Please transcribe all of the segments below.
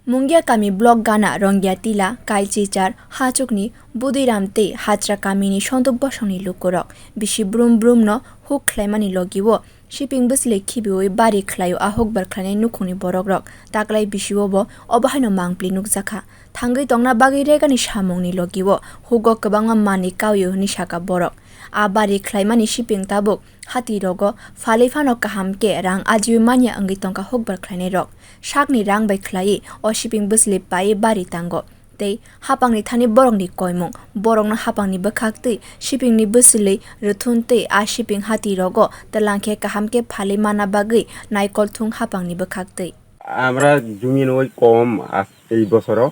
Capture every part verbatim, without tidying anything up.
Mungia kami block gana Rongya Tila, Kailchichar, Hachukni Budiram tei Hachra kamini Sontok bosongni lukurok bisi brum brumno huk khlaimani logio siping bwswlwi khibiui bari khlaio a hukbar khlainai nukhungni borokrok. Taklai bisio bo obo haino mangpli nukjakha. Thangwi tongna bagwi regani samungni logio hugo kwbangma manwi kaui hwnwi sakha borok. A bari khlaimani siping tabuk hati rogo phalwi phano kaham khe rang ajiui manya wngwi tongkha hukbar khlainai rok. Sakni rang bai khlaiwi o siping bwswlwi paiwi bari tango. Tei hapangni thani borokni koimung, borokno hapangni bwkhak twi sipingni bwswlwi rwthun tei a siping hati rogo twlang khe kaham khe phalwi manna bagwi naikol thung hapangni bwkhak twi. আমরা জমি ওই কম আস-, এই বছরও।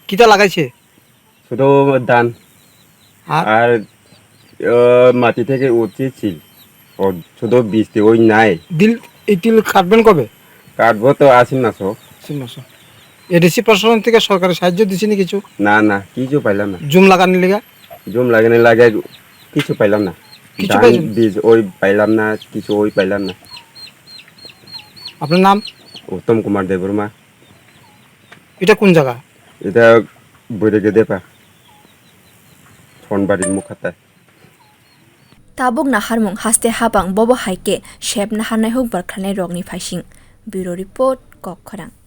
কিতা লাগাইছে? শুধু ধান। আর? আর, আহ, মাটি থেকে উঠছে চিল। ও শুধু বীজ দিয়ে ওই নাই। বিল, এই তিল কাটবেন কবে? কাটবো তো আশ্বিন মাসও। আশ্বিন মাসও। এডিসি প্রশাসন থেকে সরকারের সাহায্য দিছেনি কিছু? না, না, কিছু পাইলাম না। জুম লাগানোর লিগা? জুম লাগানোর লাগে কিছু পাইলাম না। কিছু ধান পাইছেন? বীজ ওই পাইলাম না, কিছু ওই পাইলাম না। আপনার নাম? উত্তম কুমার দেববর্মা। এটা কোন জায়গা? এটা বৈরাগ্য দেপা, ধনবাড়ির মুখাতায়। Tabuk naharmung haste hapang bobo hai khe sep naharnai hukbar khlainai rokni phaising. Bureau Report, Kokkhorang.